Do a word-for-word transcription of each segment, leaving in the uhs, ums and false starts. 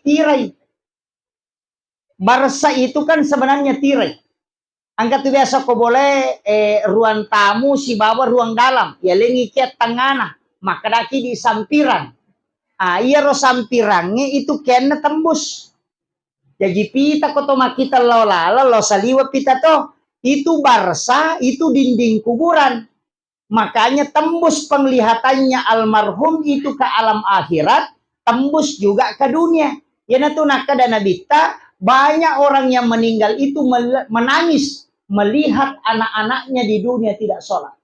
tirai. Barsa itu kan sebenarnya tirai. Engka tu biasa ko bolae, eh, ruang tamu sibawa ruang dalam. Yalengi kia tengngana, makkadaki di sampiran. Ah, iyaro sampirangnge itu kenna tembus. Jaji pita ko to makkita lao laleng, lao saliweng pita to. Itu barsa, itu dinding kuburan. Makanya tembus penglihatannya almarhum itu ke alam akhirat, tembus juga ke dunia. Iyanatu nakkeda Nabitta, banyak orang yang meninggal itu mel-, menangis melihat anak-anaknya di dunia tidak sholat.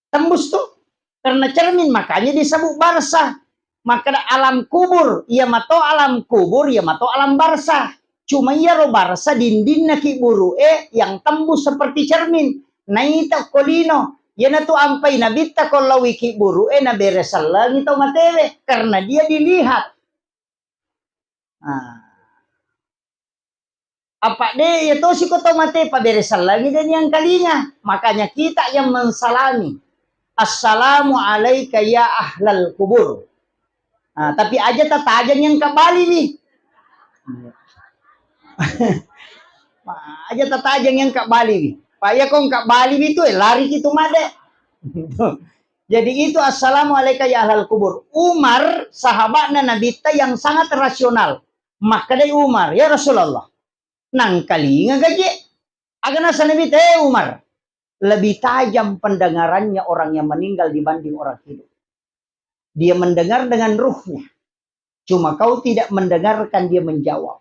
Tembus tuh, karena cermin, makanya disebut barzah. Makkeda alam kubur, iya mato alam kubur, iya mato alam barzah. Cuma iyaro barzah dindinna kibburu'e yang tembus seperti cermin. Naita ko lino, iyanatu ampai Nabitta ko laowi kibburu'e nabere sellengi tau matewe, karena dia dilihat. Nah. Apa de, iya tosi ko tau mate pabere sellengi de niangkalinga. Makanya kita yang mensalami. "Assalamu alaika ya ahlal kubur." Nah, tapi aja tatajang yang kabaliwi. Aja tatajang yang kabaliwi. Pak ya kong kabaliwi tu, eh, lari gitu made. Jadi itu, "Assalamu alaika ya ahlal kubur." Umar, sahabatna Nabitta yang sangat rasional. Makkedai Umar, "Ya Rasulullah, nangkalinga gaje." Aga nasa Nabitta, "Eh Umar, lebih tajam pendengarannya orang yang meninggal dibanding orang hidup. Dia mendengar dengan ruhnya. Cuma kau tidak mendengarkan dia menjawab.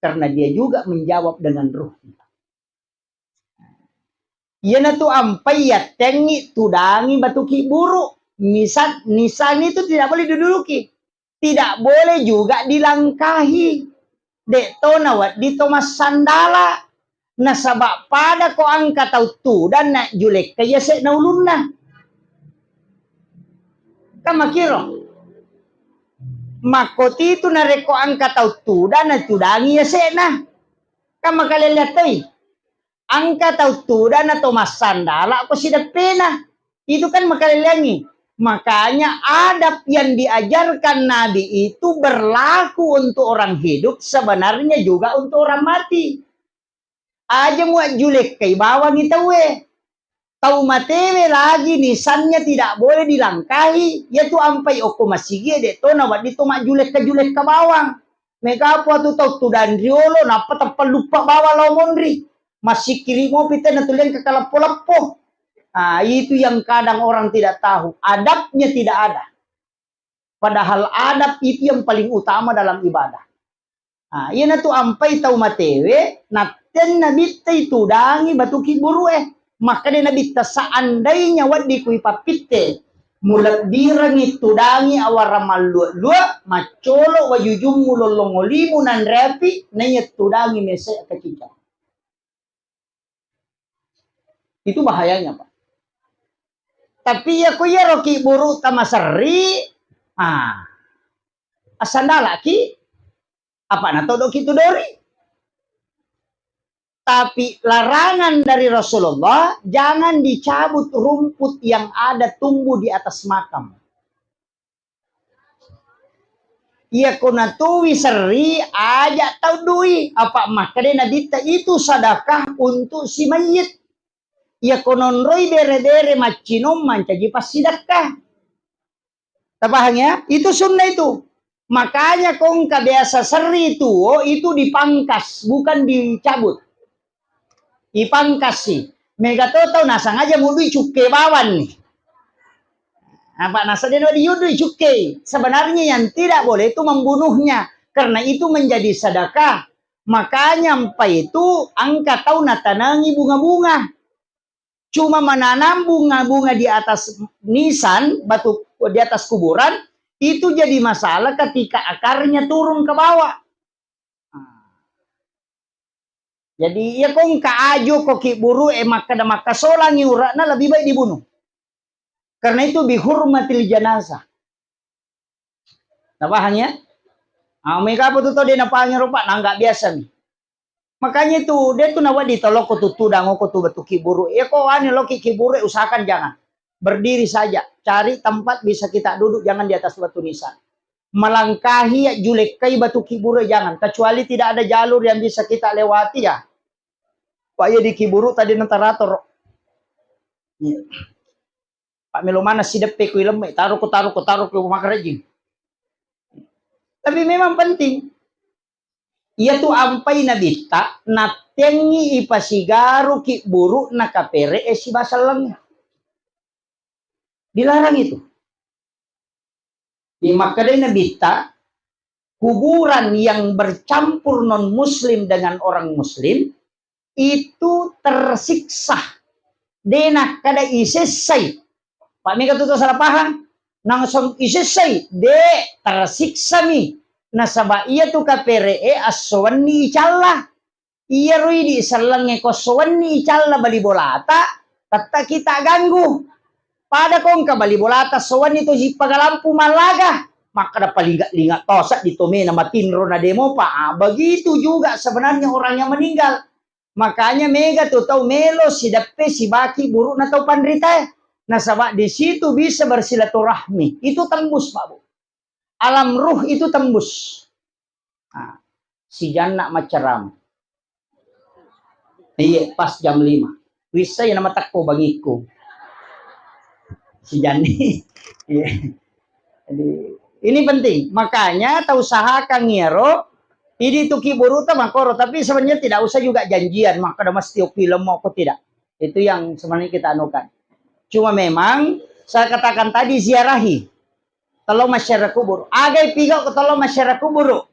Karena dia juga menjawab dengan ruhnya." Iyanatu ampai yattengngi tudangi batu kibburu. Misal, nisan itu tidak boleh diduduki. Tidak boleh juga dilangkahi. Dek to nawedding to massandala. Nasaba pada ko engka tau tudang na julekka yasek na ulunna. Kan makiro. Makkotitu narekko engka tau tudang na tudangi yasek na. Kan makalele toi. Engka tau tudang na to massandala ko sideppena. Itu kan makaleleangngi. Makanya adab yang diajarkan Nabi itu berlaku untuk orang hidup, sebenarnya juga untuk orang mati. Aja muajjulekkai bawangi tauwe. Tau matewe lagi nisannya tidak boleh dilangkahi, yatu ampai okko masigie de to nawedding to majjulekka-julekka bawang. Mega apa tu tau tudang riolo, nappa teppelluppa bawang lao monri. Massikkiri mopi te natulleng ke kaleppo-leppo. Ah, itu yang kadang orang tidak tahu. Adabnya tidak ada. Padahal adab itu yang paling utama dalam ibadah. Ah, iyanatu ampai tau matewe, nattenna Nabitta itudangi batu kibburu'e. Makkeda Nabitta, "Seandainya wedding kui pappitte, mulebbirengi tudangi awarang mallua-lua, maccolo wajujummu lollong olimu nanre api, naiya tudangi mese kacicang." Itu bahayanya, Pak. Tapi ya ku iyaro kibburu tamaserri, ah, assandalaki, apa natodoki tudori. Tapi larangan dari Rasulullah, jangan dicabut rumput yang ada tumbuh di atas makam. Iya ko natuwi serri, aja tau dui. Apa makkeda Nabitta, itu sadakah untuk si mayyit. Iya ko nonroi bere-bere maccinong mancaji passidakka. Tapahang ya? Itu sunnah itu. Makanya kongka biasa serri tuo itu dipangkas, bukan dicabut. Ipangkassi. Mega to tau nasengaja mudui cukke bawang ni. Apa nasa deno diudui cukke. Sebenarnya yang tidak boleh itu membunuhnya. Karena itu menjadi sedekah. Makanya empa itu engka tau natanangi bunga-bunga. Cuma menanam bunga-bunga di atas nisan, batu di atas kuburan, itu jadi masalah ketika akarnya turun ke bawah. Jadi, iya ko engka ajo ko kibburu e makkeda makkasolangi urakna, lebih baik dibunuh. Karena itu bihurmatil janazah. Napahang ya? Ah, mega apa tu tau de napahang ero, Pak? Nah, nggak biasa nih. Makanya itu, de tu nawedding toloko tu tudang ko tu batu kibburu. Iya ko anu loki kibburu, usahakan jangan. Berdiri saja. Cari tempat bisa kita duduk, jangan di atas batu nisan. melangkahi ya julekkai batu kiburu, jangan. Kecuali tidak ada jalur yang bisa kita lewati ya. Pak, iya di kiburu tadi nataratoro. Iya. Pak, melo mana si deppe ku ilemme, taruh ku, taruh ku, taruh ku makarejing. Tapi memang penting. Iya tu ampai nabitta, nattengi ipasigaru kiburu na kapere e sibasallengnge. Dilarang itu. Di makkedai nabitta, kuburan yang bercampur non muslim dengan orang muslim itu tersiksa. De nakkeda isessai. Pak, mega tu salah paham. Langsung isessai, de, tersiksa mi. Nasaba iya tu kapere e assowenni icalla. Iyaro idi sellengnge ko sowenni icalla bali bolata, tetta kita ganggu. Pada kongka bali bolata sowenni to jippa galampu mallaga. Makkeda palinga-linga tosa di tomena matinro na demo pa. Ah, begitu juga sebenarnya orang yang meninggal. Makanya mega tu tau melo sideppe sibaki burukna tau panritae. Nasaba di situ bisa bersilaturahmi. Itu tembus, Pak Bu. Alam ruh itu tembus. Nah, si Janna maccarama. Iya, pas jam lima. Wissai namatakko bangikku. Si Janni. Iya. Jadi, ini penting. Makanya tau usahakan iyaro, idi tu kiburu ta makoro, tapi sebenarnya tidak usah juga janjian, makkeda mesti oki lemo ko tidak. Itu yang sebenarnya kita anukan. Cuma memang saya katakan tadi ziarahi. Tello masyarakat kubur. Agai pigau ke tello masyarakat kubur.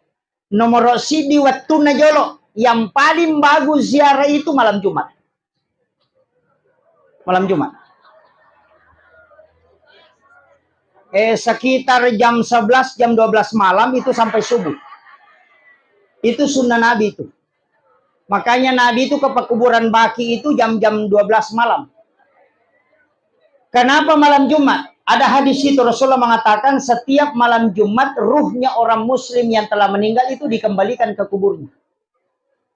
Nomoro siddi wettunna jolo, yang paling bagus ziarah itu malam Jumat. Malam Jumat. Eh, sekitar jam sebelas, jam dua belas malam itu sampai subuh. Itu sunnah Nabi itu. Makanya Nabi itu ke pekuburan Baki itu jam-jam dua belas malam. Kenapa malam Jumat? Ada hadis itu Rasulullah mengatakan setiap malam Jumat ruhnya orang muslim yang telah meninggal itu dikembalikan ke kuburnya.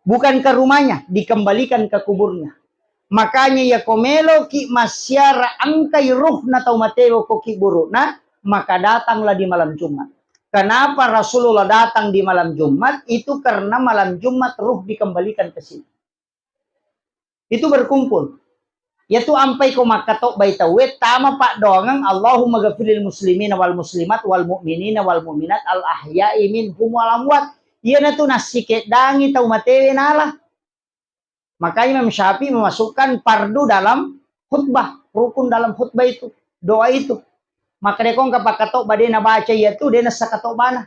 Bukan ke rumahnya, dikembalikan ke kuburnya. Makanya ya ko meloki massiara engkai ruhna tau mateo ko kiburuna, maka datanglah di malam Jumat. Kenapa Rasulullah datang di malam Jumat? Itu karena malam Jumat ruh dikembalikan ke sini. Itu berkumpul. Yatu ampai ko makkatobbai tauwe, tama paddoangeng, Allahumma ghafirlil muslimina wal muslimat wal mu'minina wal mu'minat al ahya'i minhum wal amwat. Iyanatu nassikeddangi tau matewe nala. Maka Imam Syafi'i memasukkan fardu dalam khutbah, rukun dalam khutbah itu, doa itu. Maka de kongka pakkatobba de nabaca iyatu, de nassakatobbana.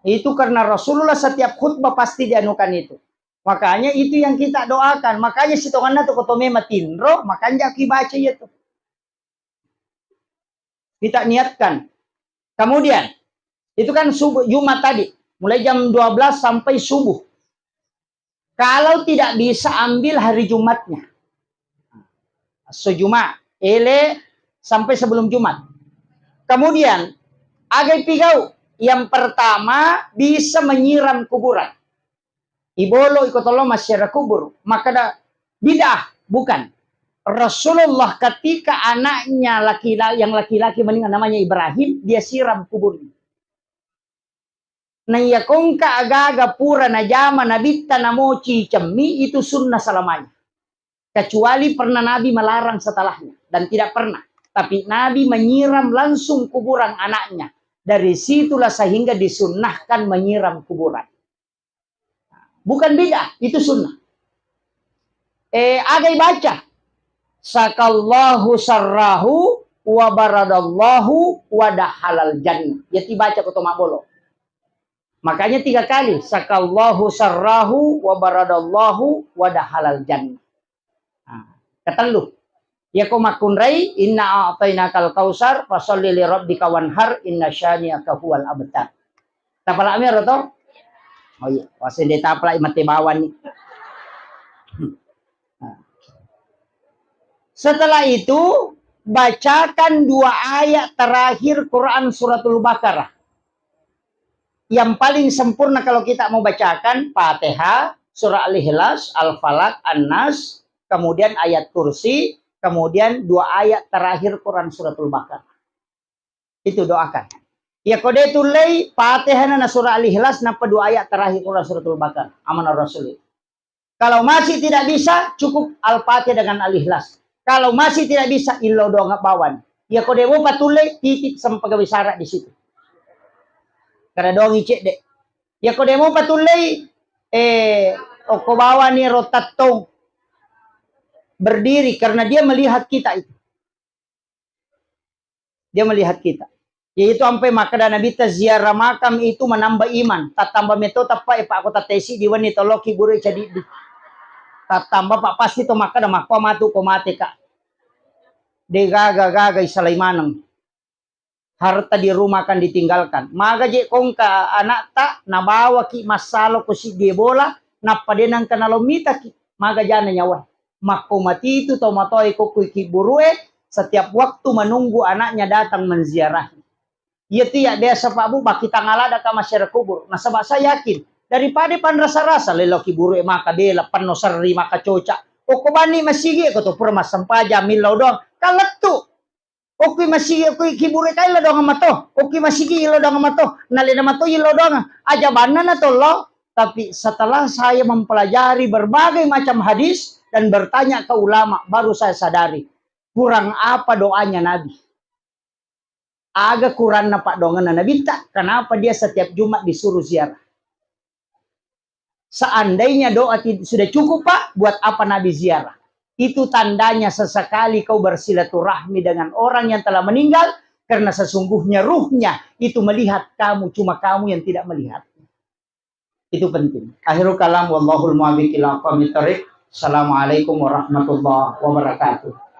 Itu karena Rasulullah setiap khutbah pasti dianukan itu. Makanya itu yang kita doakan. Makanya sitonganna tu koto mema tinro, makanya ki baca iyatu. Kita niatkan. Kemudian, itu kan subuh, Jumat tadi. Mulai jam dua belas sampai subuh. Kalau tidak bisa, ambil hari Jumatnya. Esso Juma, ele sampai sebelum Jumat. Kemudian, agai pigau, yang pertama bisa menyiram kuburan. Ibolo iko tollo masyarakat kubur. Maka da, bid'ah, bukan. Rasulullah ketika anaknya laki-laki, yang laki-laki meninggal namanya Ibrahim, dia siram kuburnya. Naiya kongka agaga pura najama nabitta namoci cemmi, itu sunnah selamanya. Kecuali pernah Nabi melarang setelahnya, dan tidak pernah. Tapi Nabi menyiram langsung kuburan anaknya. Dari situlah sehingga disunnahkan menyiram kuburan. Bukan bid'ah, itu sunnah. Eh, agai baca. Sakallahu sarrahu wa baradallahu wa dahalal jannah. Jadi baca koto mabolo. Makanya tiga kali, sakallahu sarrahu wa baradallahu wa dahalal jannah. Nah, ketellu. Yako makkunrai, inna a'tainakal kausar, fasalli li rabbika wanhar, inna syani'aka huwal abtar. Tapalak mi ro to? Oh iya, wasende tapalak mate bawang ni. Nah. Setelah itu, bacakan dua ayat terakhir Quran Suratul Baqarah. Yang paling sempurna kalau kita mau bacakan Fatihah, surah Al-Ikhlas, Al-Falaq, An-Nas, kemudian ayat kursi, kemudian dua ayat terakhir Quran Suratul Baqarah. Itu doakan. Iya ko de tullei, Fatihah na surah Al-Ikhlas, nappa dua ayat terakhir Quran Suratul Baqarah. Amanah Rasul. Kalau masih tidak bisa, cukup Al-Fatihah dengan Al-Ikhlas. Kalau masih tidak bisa, illau doang bawani. Iya ko de mopa tullei, titip sama pegawai sara di situ. Kada doang icedde. Iya ko de mopa tullei, eh, okko bawani ro tattong berdiri karena dia melihat kita itu. Dia melihat kita. Yaitu ampai makkeda Nabitta, ziarah makam itu menambah iman. Tattamba meto tappa e pakko tattesi diwenni tolokki buru cadiddi. Tattamba pak pasti to makkeda makko matu ko mate kak. De gaga gaga isalai maneng. Harta di rumah akan ditinggalkan. Maga je kongka anakta nabawaki massalo ko siddi bola, nappa de nangka nalomitaki. Maga jana nyawa. Makko matitu tau matoa e kokko ki burue, setiap waktu menunggu anaknya datang menziarahi. Iya tu ya biasa Pak Bu, baki tangala daka masyarakat kubur. Nasaba saya yakin, daripada panrasa-rasa lelo ki burue maka bela penno serri maka coca. Okko bani masigi ko to pura massempajang millau doang. Kalettu. Okki masigi, okki kibure kai lo doang mato. Okki masigi lo doang mato. Nalena mato lo doang. Aja banna na tollo. Tapi setelah saya mempelajari berbagai macam hadis dan bertanya ke ulama, baru saya sadari kurang apa doanya Nabi. Aga kuranna paddoangenna Nabitta, kenapa dia setiap Jumat disuruh ziarah? Seandainya doa tid-, sudah cukup, Pak, buat apa Nabi ziarah? Itu tandanya sesekali kau bersilaturahmi dengan orang yang telah meninggal, karena sesungguhnya ruhnya itu melihat kamu, cuma kamu yang tidak melihat. Itu penting. Akhirul kalam, wallahul muwaffiq ila aqwamit thariq. Assalamualaikum warahmatullahi wabarakatuh.